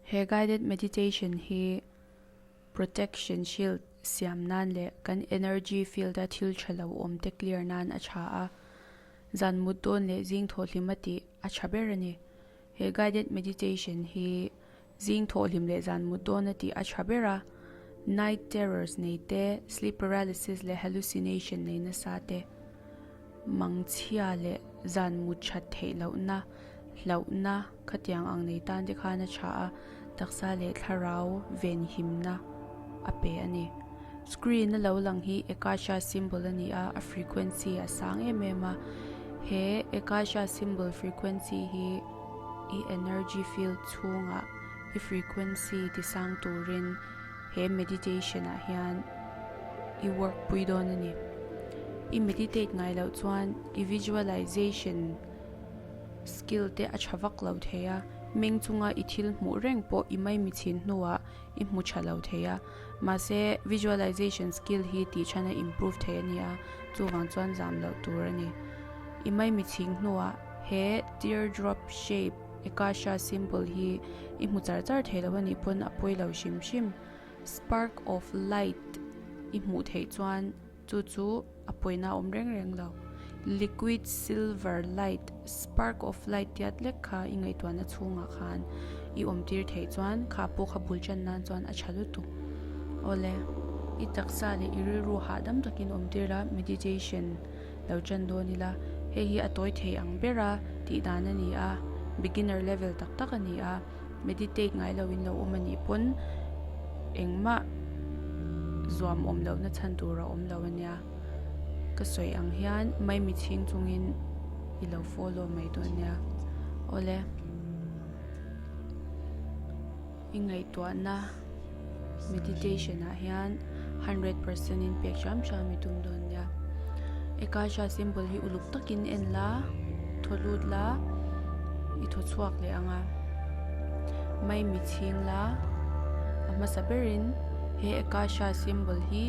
He guided meditation hi protection shield siam nan leh kan energy field a thil tha lo awm te clear nan a tha a, zan mut dawn leh zing thawhhlim a tih a tha ber a ni. He guided meditation hi zing thawhhlim leh zan mut dawn a tih a tha ber a, night terrors nei te, sleep paralysis leh hallucination nei nasa te, mangchhia leh zan mut that theih lohna, hlauhna khatiang ang nei tan te khan a tha a, taksa leh thlarau venhimna a pe a ni. Screen a lo lang hi Akasha symbol a ni a, a frequency a sang em em a. He Akasha symbol frequency hi i energy field chhungah i frequency ti sang turin he meditation ah hian i work pui dawn a ni. I meditate ngai loh chuan i visualization skill te a tha vak lo thei a, meng chunga i thil hmuh reng pawh i maimichhin hnuah i hmu tha lo thei a, mahse visualization skill hi tih than a improve thei a ni a, chuvang chuan zam loh tur a ni. I maimichhing hnuah he teardrop shape Akasha symbol hi i hmu char char thei lo a nih pawn a pawi lo hrim hrim. Spark of light i hmuh theih chuan Chu chu a pawina awm reng reng lo. Liquid silver light, spark of light tiat lek kha i ngaihtuahna chhungah khan i awm tir theih chuan kha pawh kha bul tan nan chuan a tha lutuk. Awle, i taksa leh i rilru hahdam takin awm tir la, meditation lo tan dawn ila. Hei hi a tawi thei ang bera tih dan a ni a, beginner level tak tak a ni a. Meditate ngai lo in lo awm a nih pawn engmah zuam awm lohna chhan tur a awm lo a nia. Ka sawi ang hian maimi chhing chungin i lo follow mai dawn nia. Awle, i ngaihtuahna meditation ah hian 100% in pek hram hram i tum dawn nia. Akasha symbol hi uluk takin en la, thaw lut la, i thaw chhuak leh ang a. Maimi chhing la, a hmasa berin he Akasha symbol hi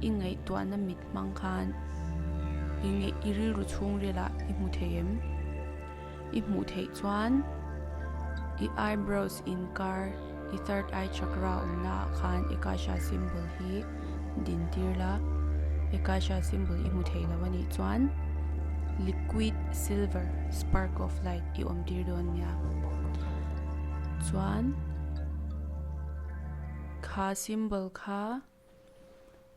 i ngaihtuahna mit hmang khan i ngeih i rilru chhungrilah i hmu thei em? I hmuh theih chuan i eyebrows inkar i third eye chakra awmna ah khan Akasha symbol hi din tir la, Akasha symbol i hmu thei lo a nih chuan liquid silver spark of light i awm tir dawn nia. Chuan kha symbol kha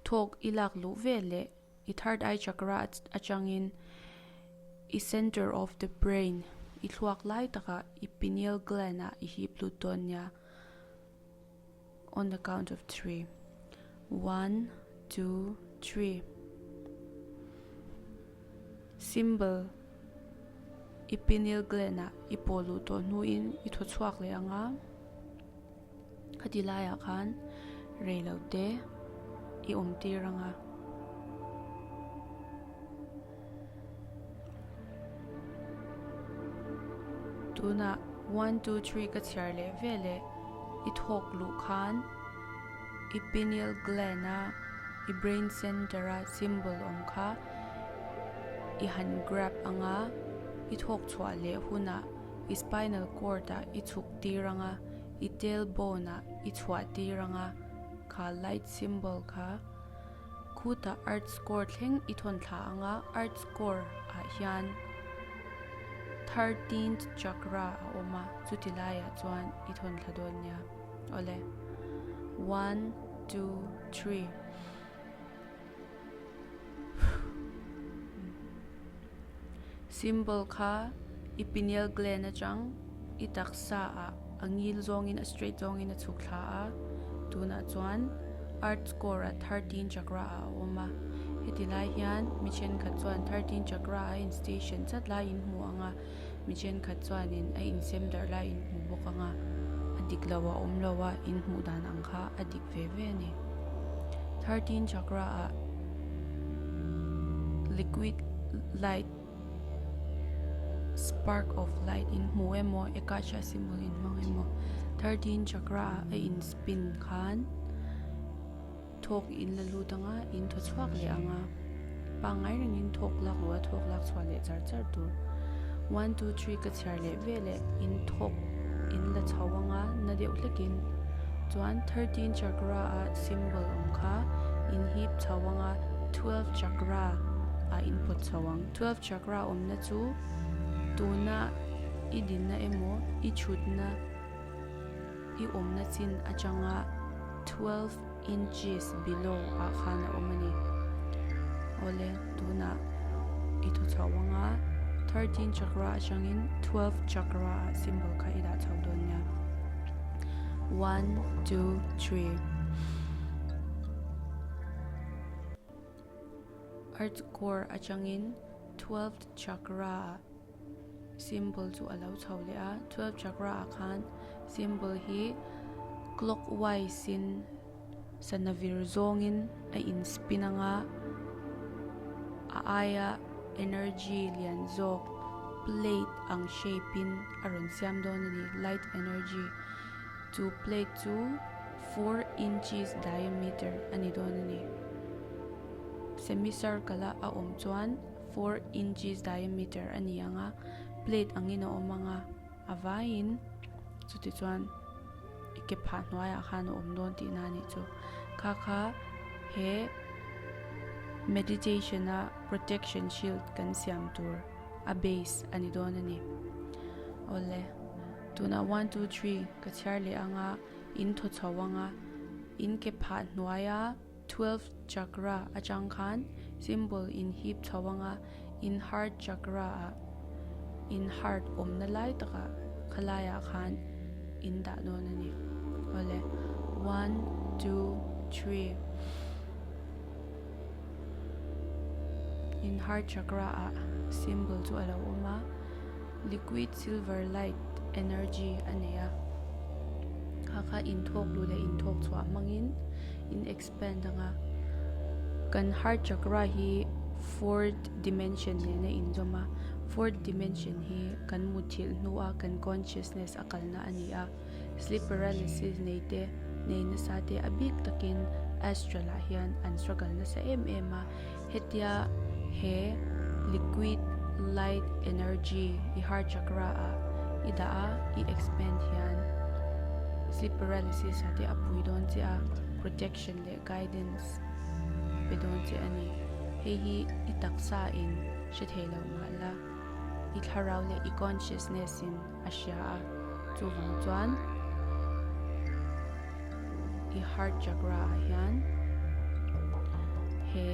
thawk i lak luh veleh I third eye chakra atangin i center of the brain i thluak lai takah i pineal gland ah i hip lut dawn nia on the count of three one two three symbol i pineal gland ah i paw luh tawh hnuin i thaw chhuak leh ang a. Khati laiah khan rei lo te i awm tir ang a. Tunah one two three ka chhiar leh veleh i thawk luh khan i pineal gland a i brain center a symbol awm kha i han grab ang a, i thawk chhuah leh hunah i spinal cord ah i chhuk tir ang a, i tail bone ah i chhuah tir ang a, kha light symbol kha khutah earth core thleng i thawn thla ang a, earth core ah hian thirteenth chakra a awm a, chuti laiah chuan i thawn thla dawn nia. Awle, one, two, three. Symbol kha i pineal gland atang i taksa ah a ngil zawngin a straight zawngin a chhuk thla a, tunah chuan earth core ah 13 chakra ah a awm a, heti lai hian mi thenkhat chuan 13 chakra a in station chat lai in hmu ang a, mi thenkhat chuanin a insem darh lai in hmu bawk ang a, a dik lo a awm lo a, in hmuh dan ang kha a dik ve ve a ni. 13 chakra ah liquid light spark of light in hmu emaw akasha symbol in hmang emaw 13 chakra ah a in spin khan Thawk in la lut anga in thaw chhuak leh anga pangngai rengin thawk lak luh a thawk lak chhuah leh char char tur. One two three ka chhiar leh veleh in thawk in la chho anga na. na deuh hlekin. Chuan thirteen chakra a symbol awm kha in hip chho anga twelve chakra ah in pawt chho ang. Twelve chakra awmna chu tuna i dinna emaw i thutna i awmna chin atanga twelve inches below ah khan a awm a ni. Awle tunah i thaw chho anga thirteen chakra atangin twelve chakra ah symbol kha i dah chho dawn nia. One two three. Earth core atangin twelve chakra ah symbol chu a lo chho leh a twelve chakra ah khan symbol hi clockwise in sana vir zawngin a in spin ang a a aia energy lian zawk plate ang shape in a rawn siam dawn a ni light energy chu plate chu four inches diameter a ni dawn a ni semicircle a a awm chuan. Four inches diameter a ni ang a, plate angin a awm ang a, a vaiin chuti chuan i ke phah hnuaiah khan a awm dawn tihna a nih chu. Kha kha he meditation a protection shield kan siam tur a base a ni dawn a ni. Awle, tunah one two three ka chhiar leh ang a, in thaw chho ang a, in ke phah hnuaia Twelve chakra atang khan symbol in hip chho anga in heart chakra ah in heart awmna lai takah khalaiah khan in dah dawn a ni. Awle one two three in heart chakra ah symbol chu a lo awm a liquid silver light energy a nei a kha kha inthawk luh leh inthawk chhuah hmangin in expand ang a kan heart chakra hi fourth dimension nen a inzawm a fourth dimension hi kan mutthilh hnua kan consciousness a kalna a ni a sleep paralysis nei te nei nasa te a bik takin astral ah hian an struggle nasa em em a hetia he liquid light energy i heart chakra ah i dah a i expand hian sleep paralysis ah te a pui dawn che a protection leh guidance a pe dawn che a ni hei hi i taksa in hre thei lo mah la i thlarau leh i consciousness in a hria a chuvang chuan i heart chakra ah hian he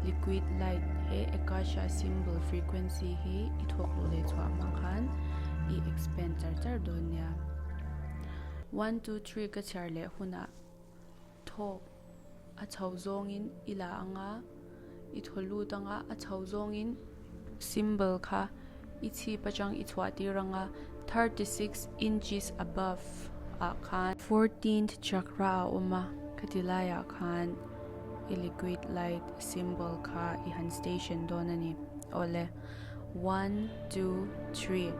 liquid light he akasha symbol frequency hi i thawk luh leh chhuah hmang khan i expand char char dawn nia one two three ka chhiar leh hunah thawk a chho zawngin i la anga i thaw lut anga a chho zawngin symbol kha i chhip atang i chhuah tir anga 36 inches above ah khan fourteenth chakra a awm a khati laiah khan i liquid light symbol kha i han station dawn a ni awle one two three.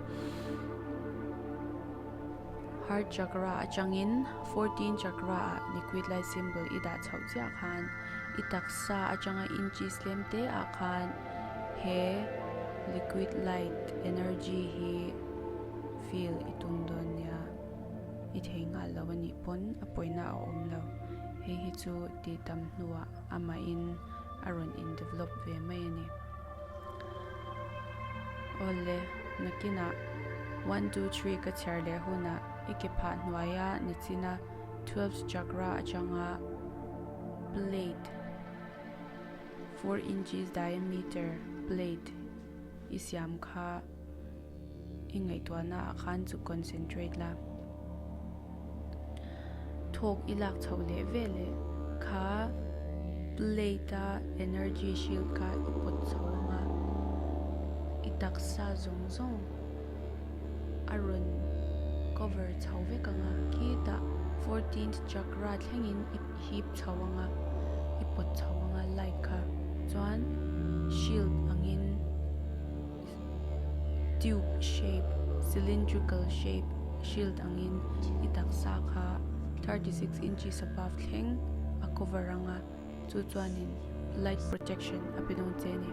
Heart chakra atangin fourteen chakra ah liquid light symbol i dah chhoh chiah khan i taksa atanga inches tlem te ah khan he liquid light energy hi feel i tum dawn nia i thei nghal lo a nih pawn a pawina a awm lo hei hi chu tih tam hnuah amahin a rawn in develop ve mai a ni. Awle, nakinah one two three ka chhiar leh hunah i ke phah hnuaia nichina twelve chakra atanga plate four inches diameter plate i siam kha i ngaihtuahna ah khan chu concentrate la. Thawk i lak chhoh leh veleh kha plate a energy shield kha i pawt chho ang a, i taksa zawng zawng a rawn cover chho vek ang a, khitah fourteenth chakra thlengin i hip chho ang a, i pawt chho ang a light kha chuan shield angin. Tube shape, cylindrical shape shield angin i taksa kha 36 inches above thleng a cover anga chu chuanin light protection a pe dawn che a ni.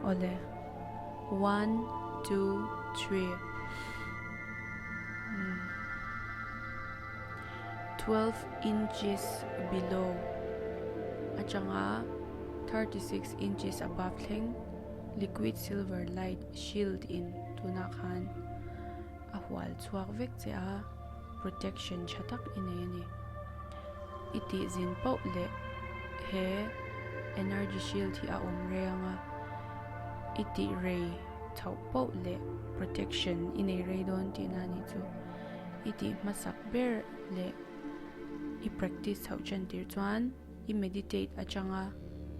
Awle one two three umm. 12 inches below atanga 36 inches above thleng liquid silver light shield in tunah khan a hual chhuak vek che a, protection tha tak i nei a ni. I tih zin pauh leh he energy shield hi a awm rei ang a, i tih rei chhoh pauh leh protection i nei rei dawn tihna a nih chu. I tih hmasak ber leh i practice chhoh ṭan tir chuan i meditate atanga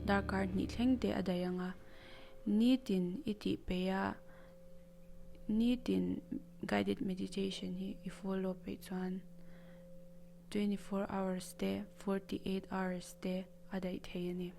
darkar hnih thleng te a daih ang a, nitin i tih peih a, Nitin guided meditation hi i follow peih chuan 24 hours te 48 hours te a daih thei a ni.